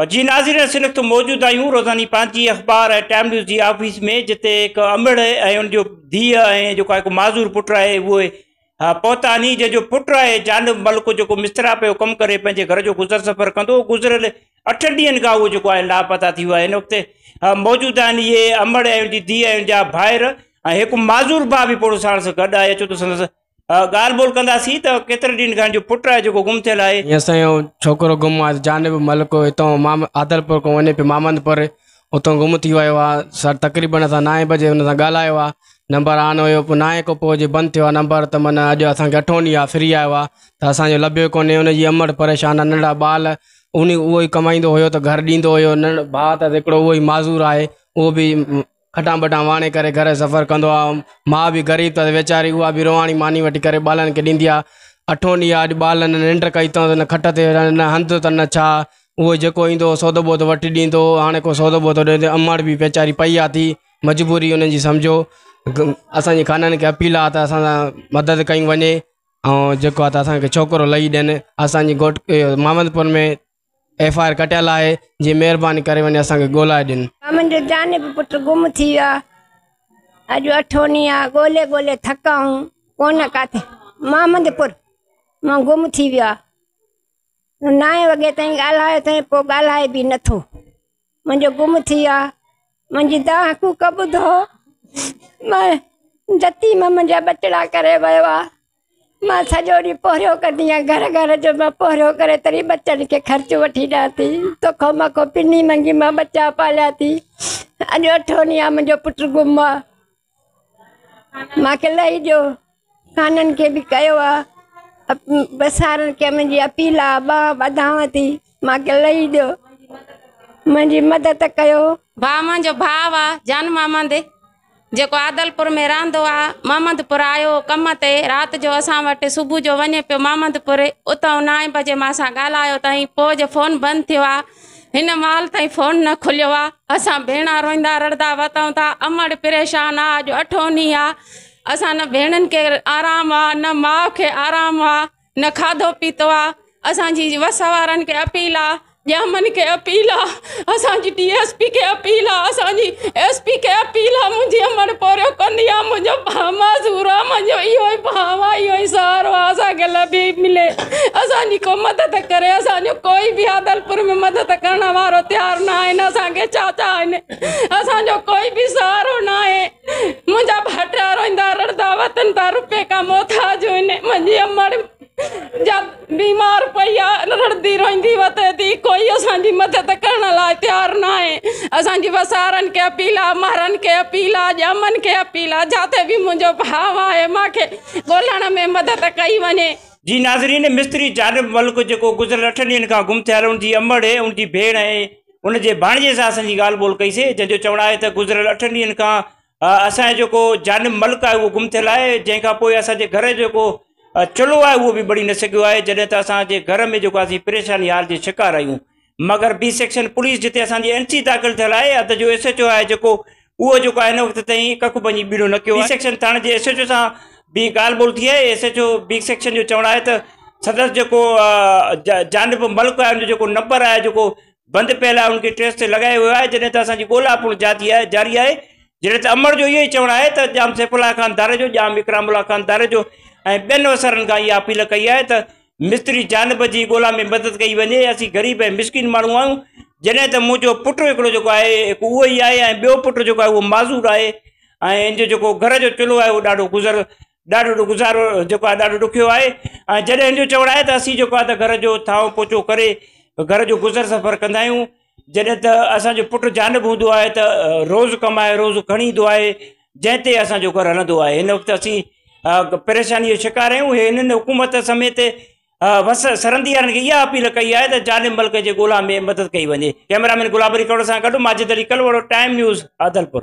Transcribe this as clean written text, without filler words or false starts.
جي ناظرين اسين هن وقت موجود آهيون روزاني پنهنجي اخبار ۽ ٽائيم نيوز جي آفيس ۾ جتي هڪ امڙ ۽ ان جو ڌيء ۽ جيڪو هڪ معذور پٽ آهي اهي پهتا آهن. جنهن جو پٽ آهي جانب ملڪ جيڪو مسترا پيو ڪم ڪري پنهنجي گهر جو گذر سفر ڪندو هو، گذريل 8 ڏينهن کان اهو جيڪو آهي لاپتا ٿي ويو آهي. هن وقت موجود آهن اهي امڙ ۽ ان جي ڌيء ۽ ان جا ڀائر ۽ هڪ معذور ڀاء به پوڙهو ساڻس گڏ آهي. اچو ته سندس ڳالهه ٻولهه ڪنداسين ته ڪيترن ڏينهن کان جو پٽ آهي جيڪو گم ٿيل آهي. ائين اسان جو ڇوڪرو گم آهي جانب ملڪ هتان عادلپور کان وڃي پيو مامندپور اتان گم ٿي ويو آهي سر. تقريبن اسان 9 بجي هن سان ڳالهايو آهي، نمبر آن هيو، پوء 9 کان پوء جي بند ٿيو آهي نمبر ته معنيٰ اڄ اسان کي اٺون ڏينهن آهي فري آيو آهي ته اسان جو لڀيو ڪونهي. هن جي امڙ پريشان آهي، ننڍڙا ٻال ان اهو ئي ڪمائيندو هيو ته گهر ڏيندو هيو. ننڍڙو ڀاء اٿس هڪڙو اهو ئي معذور آهي، اهو به کٽان ٻٽان واڻي ڪري گهر جو سفر ڪندو آ. ماء به غريب اٿس ويچاري، اها به روئاڻي ماني وٺي ڪري ٻالن کي ڏيندي آ. اٺون ڏينهن آ اڄ ٻالن نه ننڊ ڪئي اٿس، نه کٽ تي نه هنڌ ته نه ڇا. اهو جيڪو ايندو هو سودو ٻودو وٺي ڏيندو هو، هاڻي ڪو سودو ٻودو ڏئي ته امڙ به ويچاري پئي آ ٿي مجبوري انهن جي سمجهو. اسان جي خانن کي اپيل آ ته اسان سان مدد ڪئي وڃي ۽ جيڪو آ ته اسان کي ڇوڪرو لهي ڏين. اسان جي گهوٽ محمدپور ۾ ايف I R ڪٽيل آهي، جي مهرباني ڪري وڃي اسان کي ڳولائي ڏين. منهنجو جانب پٽ گم ٿي ويو آ، اڄ اٺون ڏينهن آ، ڳولي ڳولي ٿڪا آهيون، ڪونه ڪاٿي. محمدپور مان گم ٿي ويو آ. 9 وڳي تائين ڳالهايو اٿئي، پوء ڳالهائي به نٿو. منهنجو گم ٿي ويو آ، منهنجي دانهن ڪوڪ ٻڌو. مان جتي مان منهنجا ٻچڙا ڪري ويو آ. مان سڄو ڏينهن پورهيو ڪندي آهيان، گهر گهر جو مان پورهيو ڪري تري ٻچن کي خرچ وٺي ڏيان ٿي. توکان مان ڪو پني منگي مان ٻچا پاليا ٿي. اڄ اٺون ڏينهن آهي منهنجو پٽ گم آ، مانکي لهي ڏيو. خانن کي به ڪيو آ، بسارن کي منهنجي اپيل آ، ٻانهن ٻڌانو ٿي، مانکي لهي ڏيو، منهنجي مدد ڪيو. ڀاء منهنجو ڀاء آ جان محمد، جيڪو عادلپور ۾ رهندو آ، محمدپور آيو هو ڪم تي، رات جو اسان وٽ صبح جو وڃي پيو محمدپور، اتان 9 بجي مان سان ڳالهايو تائين پوء جو فون بند ٿيو آ، هن مهل تائين فون نه کليو آ. اسان ڀيڻا روئيندا رڙدا وتون ٿا، امڙ پريشان آ، اڄ اٺون ڏينهن آ، اسان نه ڀيڻن کي آرام آ، نه ماء کي آرام آ، نه کاڌو پيتو آ. اسان جي وس وارن کي اپيل آ، ڄامن کي اپيل آ، اسان جي ڊي ايس پي کي اپيل آ، اسان جي ايس پي کي اپيل آ. منهنجي امڙ پورهيو ڪندي آ، منهنجو ڀاء معذور آ، منهنجو اهو ئي ڀاء آ، اهو ئي سهارو آ، اسان کي لڀي ملي اسان جي ڪو مدد ڪري. اسان جو ڪوئي به عادلپور ۾ مدد ڪرڻ وارو تيار نه آهن. اسان کي چاچا آهن، اسان جو ڪوئي به سهارو نه آهي. منهنجا ڀائٽيا روئيندا رڙدا وتن ٿا، روپي کان محتاج آهن. منهنجي امڙ جا بيمار پئي آ، رڙدي روئيندي وتي ٿي، ڪوئي اسان جي مدد ڪرڻ لاء تيار نه آهي. اسان جي وسارن کي اپيل آ، مهرن کي اپيل آ، ڄامن کي اپيل آ، جاٿي به منهنجو ڀاء آهي مان کي ڳولڻ ۾ مدد ڪئي وڃي. جي ناظرين مستري جانب ملڪ جيڪو گذريل 8 ڏينهن کان گم ٿيل ان جي امڙ ان جي ڀيڻ ۽ ان جي ڀاڻيجي سان اسان جي ڳالهه ٻولهه ڪئي سي، جنهن جو چوڻ آهي ته گذريل 8 ڏينهن کان اسان جو جيڪو جانب ملڪ آهي اهو گم ٿيل آهي، جنهن کان پوء اسان جي گهر جو جيڪو چلهو آهي اهو به ٻري نه سگهيو آهي، جڏهن ته اسان جي گهر ۾ جيڪو اسين پريشاني حال جي شڪار آهيون. مگر بي سيڪشن پوليس جتي اسان جي اين سي داخل ٿيل آهي، حد جو ايس ايڇ او آهي جيڪو اهو جيڪو آهي هن وقت تائين ڪک ڀڃي ٻيڙو نه ڪيو آهي. بي سيڪشن ٿاڻي جي ايس ايڇ او سان به ڳالهه ٻولهه ٿي آهي، S H O B section جو چوڻ آهي ته سندس جيڪو جانب ملڪ آهي ان جو جيڪو نمبر آهي جيڪو بند پيل آهي ان کي ٽريس تي لڳايو ويو آهي، جڏهن ته اسان جي ڳولا پڻ جاري آهي. جڏهن ته امڙ جو اهو ئي چوڻ آهي ته ڄام سيف الله خان ڌاريجو، ڄام اڪرام الله خان ڌاريجو ۽ ٻين وسارن کان اها اپيل ڪئي آهي ته مستري جانب جي ڳولا ۾ مدد ڪئي وڃي، اسين غريب ۽ مسڪين ماڻهو آهيون، جڏهن ته منهنجو پٽ هڪڙو جيڪو آهي هڪ اهو ئي آهي ۽ ٻيو پٽ جيڪو آهي اهو معذور آهي ۽ ان جو جيڪو گهر جو چلهو آهي اهو ڏاڍو گذر ڏاڍو گذارو جيڪو آهي ڏاڍو ڏکيو آهي ۽ جڏهن هن جو چوڻ آهي ته اسين جيڪو آهي ته گهر جو ٿانو پوچو ڪري گهر جو گذر سفر ڪندا آهيون، جڏهن ته اسان جو پٽ جانب هوندو آهي ته روز ڪمائي روز کڻي ايندو آهي، جنهن تي اسان جو گهر هلندو آهي. هن وقت اسين پريشاني جو شڪار آهيون. هنن حڪومت سميت وس سرندي وارن کي اها اپيل ڪئي آهي ته جانب ملڪ جي ڳولا ۾ مدد ڪئي وڃي. ڪئميرا مين گلاب علي ڪلهوڙو سان گڏ ماجد علي ڪلهوڙو، ٽائيم نيوز، عادلپور.